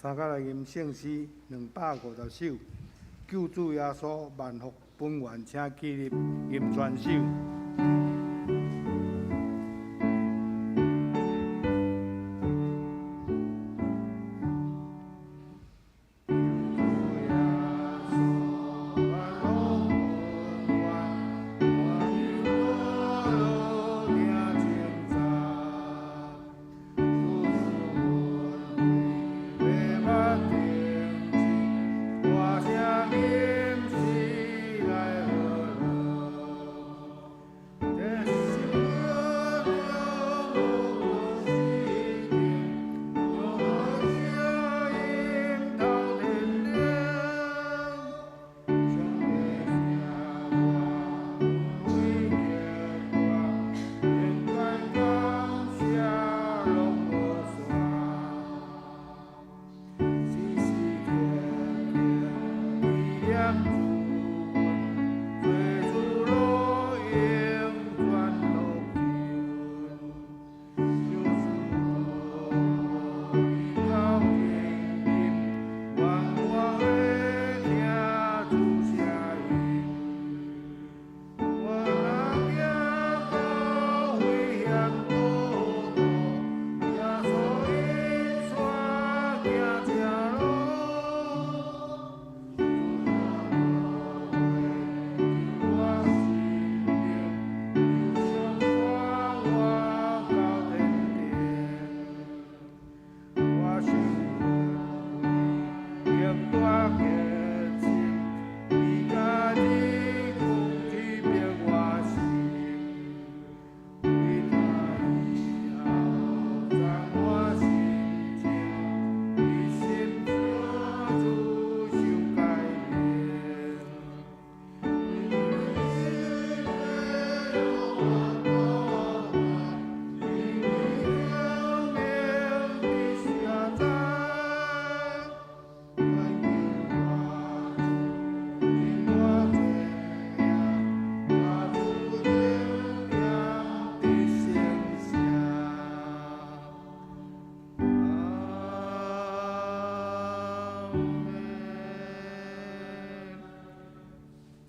三甲來吟聖詩250首，救主耶穌萬福本源，請起立吟全首。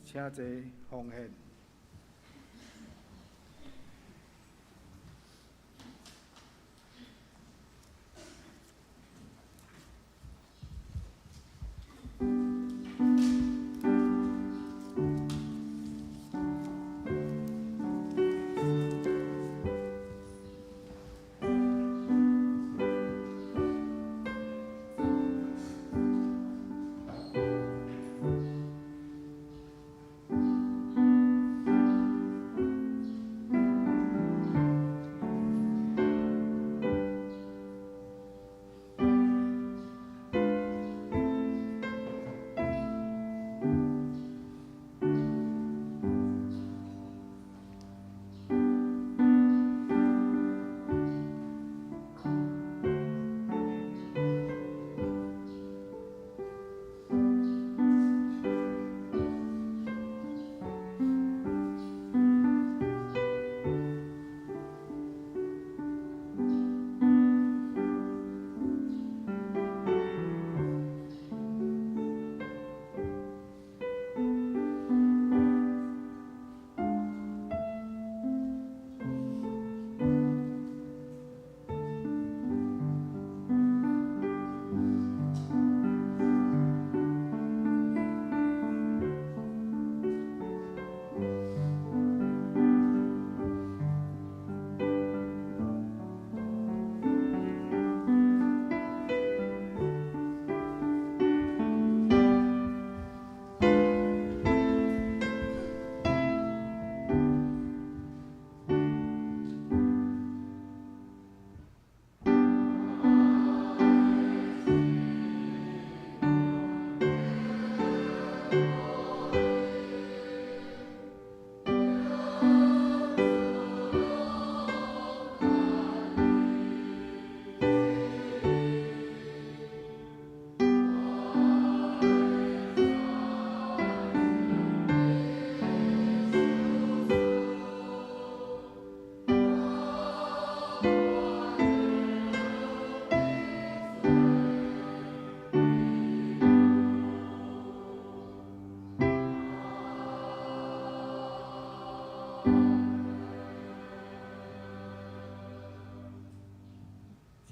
請坐奉獻。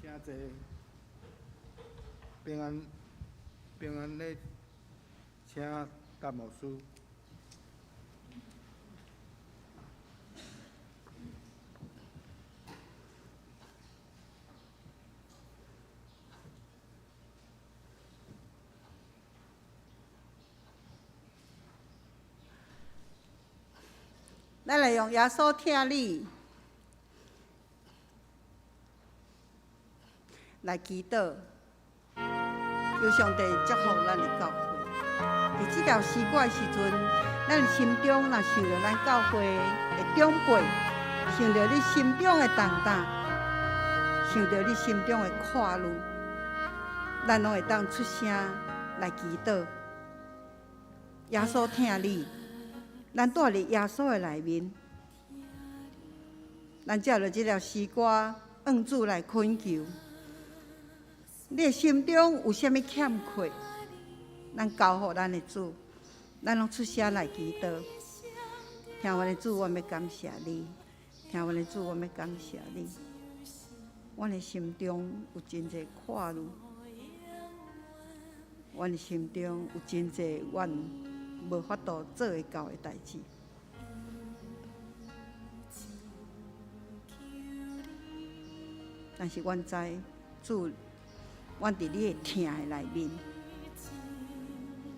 請坐。平安，平安咧，請陳牧師。咱來用耶穌疼你來祈禱，求上帝祝福咱的教會。佇這條詩歌的時陣，咱的心中若想著咱教會的長輩，想著你心中的重擔，想著你心中的掛慮，咱攏會當出聲來祈禱。耶穌疼你，咱住佇耶穌的內面，咱藉著這條詩歌，向主來懇求。你的心中有啥物欠缺，咱交予咱的主，咱攏出聲來祈禱。聽阮的主，阮欲感謝你；聽阮的主，阮欲感謝你。阮的心中有真濟掛慮，阮的心中有真濟阮無法度做會到的代誌。但是阮知主，阮佇你的疼的內面，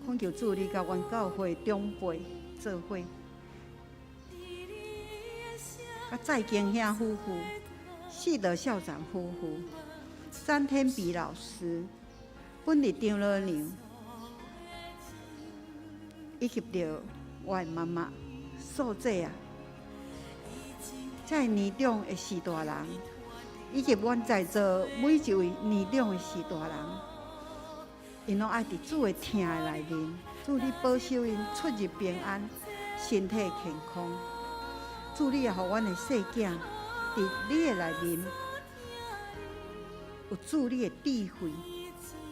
懇求主，你佮阮教會長輩做伙，佮蔡經兄夫婦、四德校長夫婦、詹天比老師、本日張老娘，以及著我的媽媽素姐啊，這年長的序大人，以及阮在座每一位年長的序大人，𪜶攏愛佇主的疼的內面，主你保守𪜶出入平安，身體健康。主你也予阮的細囝佇你的內面有主你的智慧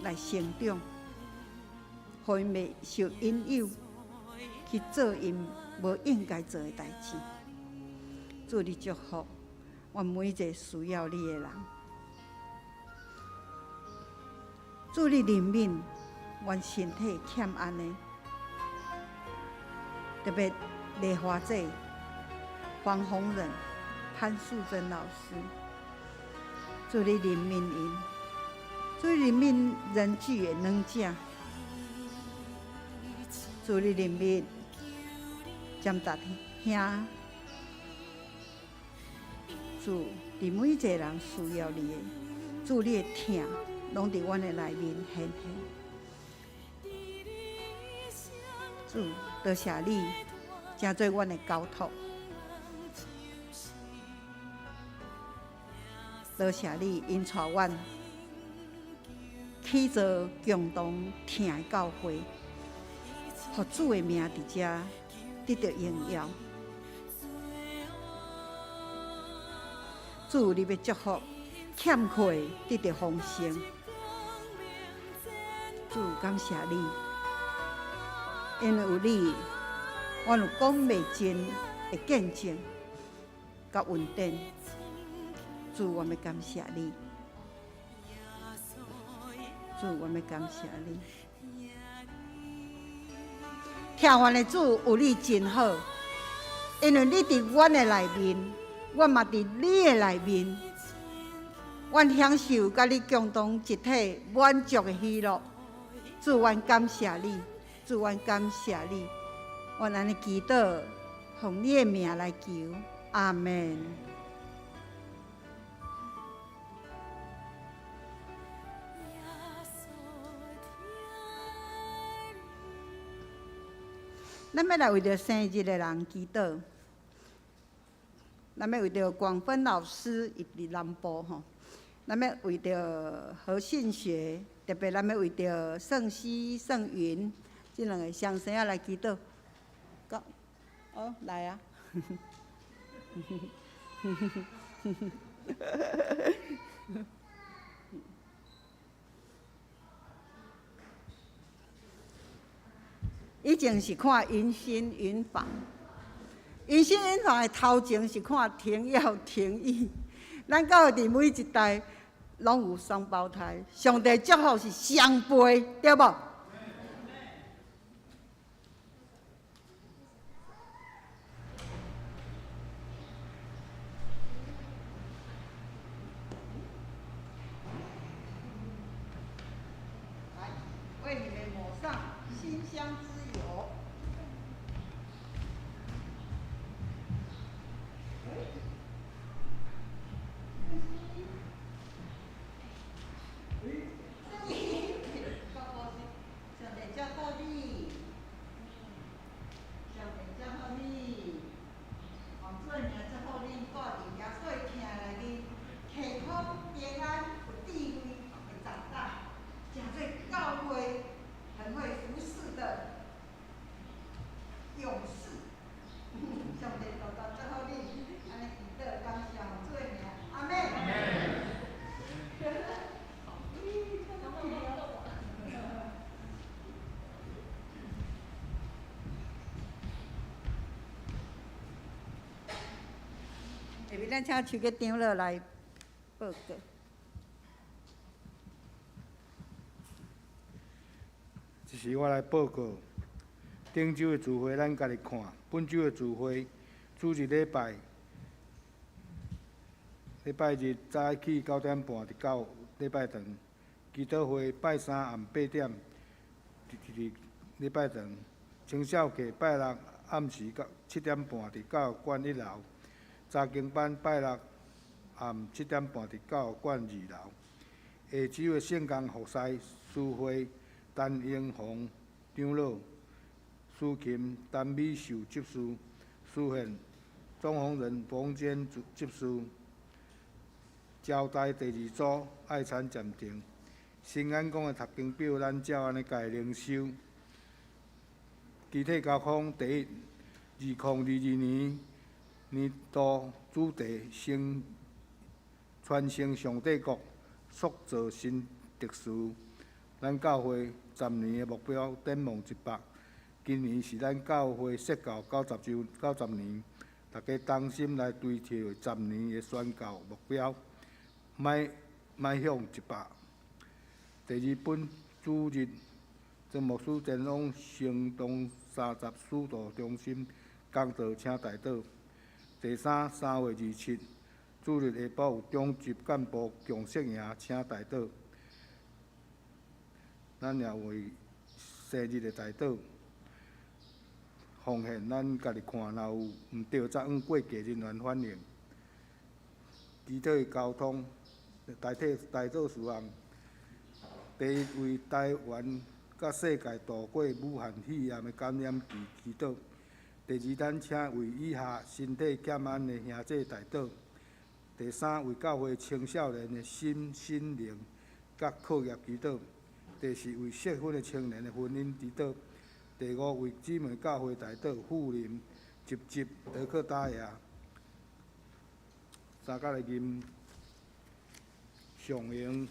來成長，予𪜶袂受引誘，去做𪜶無應該做的代誌。主你祝福阮每一个需要你的人。主你憐憫阮身體欠安的，特別麗華姐、黃宏仁、潘素貞老師，主你憐憫𪜶，主你憐憫仁濟的軟者，主你憐憫占達兄，主佇每一個人需要你的，主你的疼攏佇阮的內面顯現。主，多謝你，成做阮的交託。多謝你，引帶阮去做共同疼的教會，予主的名佇遮得著榮耀。主，你欲祝福欠缺得著豐盛。主，感謝你，因為有你，阮有講袂盡的見證佮恩典。主，我欲感謝你。主，我欲感謝你。疼阮的主，有你真好，因為你佇阮的內面，阮嘛佇你的內面，阮享受佮你共同一體滿足的喜樂。主，阮感謝你，主，阮感謝你，阮按呢祈禱，奉你的名來求，阿門。咱欲來為著生日的人祈禱，咱欲為著廣芬老師伊佇南部吼，咱欲為著何信學，特別咱欲為著盛熙、盛雲這兩个雙生仔來祈禱。哦，來啊！以前是看迎新營房，迎新營房的頭前是看廷耀、廷義。咱教會佇每一代攏有雙胞胎，上帝祝福是雙倍，對無？來，為你們抹上馨香之油。上帝祝福你，上帝祝福你，奉主的名祝福恁，住佇耶穌的疼內面，健康平安，有智慧，會長大，成做教會很會服侍的勇士。上帝大大祝福恁，按呢祈禱感謝奉主的名，阿們。下面咱請邱吉長老來報告。這時我來報告，頂週的聚會咱家己看，本週的聚會主日禮拜，禮拜日早起9點半佇教禮拜堂，祈禱會拜三暗8點，佇禮拜堂，青少課拜六暗時到7點半佇教育館一樓，查經班拜六暗7點半佇教育館二樓。下週的聖工服侍司會陳英宏長老，司琴陳美秀執事，司憲鍾宏仁馮堅執事。招待第二組愛餐暫停。新安宮的讀經表，咱照按呢共伊靈修。肢體交通第一，2022年年度主題：成傳承上帝國，塑造新特殊。咱教會10年的目標展望100，今年是咱教會設教90周90年，大家同心來追求十年的宣教目標，邁邁向100。第二本主日，曾牧師前往城東30使徒中心講道，請代禱。第三，3月27主日下晡有中級幹部共識營，請代禱。咱也為生日的代禱。奉獻咱家己看，若有毋對，則按過計人員反映。祈禱的交通，代替代禱事項。第一，為台灣佮世界度過武漢肺炎的感染期祈禱。第二，咱請為以下身體欠安的兄弟代禱。第三，為教會青少年的心、心靈佮課業祈禱。第四，為適婚的青年的婚姻祈禱。第五，為姊妹教會代禱，富林、集集、德克達亞，三角來吟上榮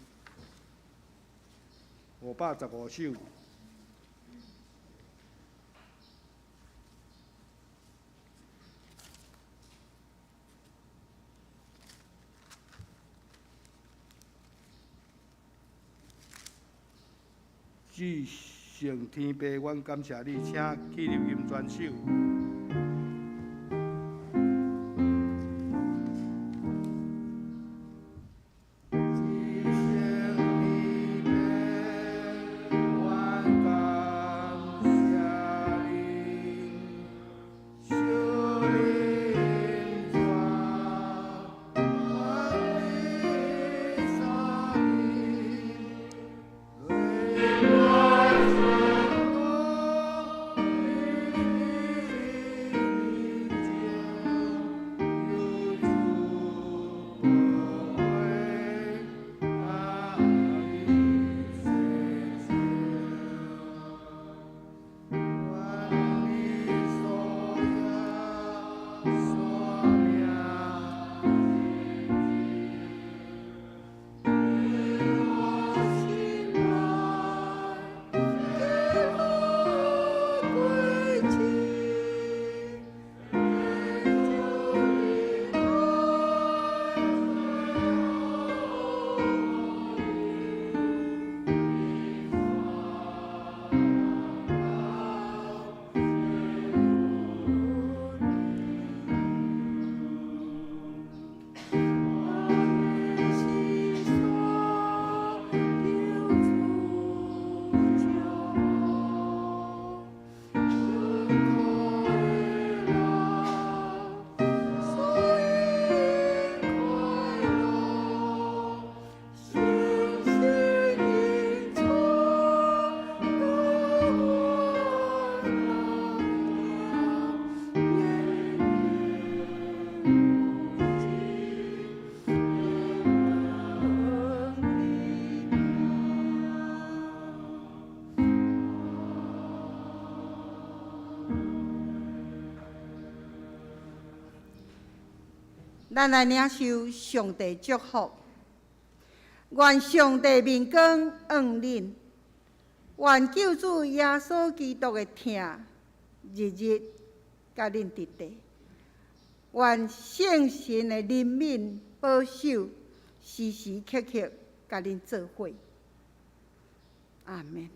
515首。至聖天父，阮感謝你，請起立吟全首。咱來領受上帝祝福，願上帝面光向恁，願救主耶穌基督的疼日日佮恁佇佇，願聖神的憐憫保守時時刻刻佮恁做伙。阿們。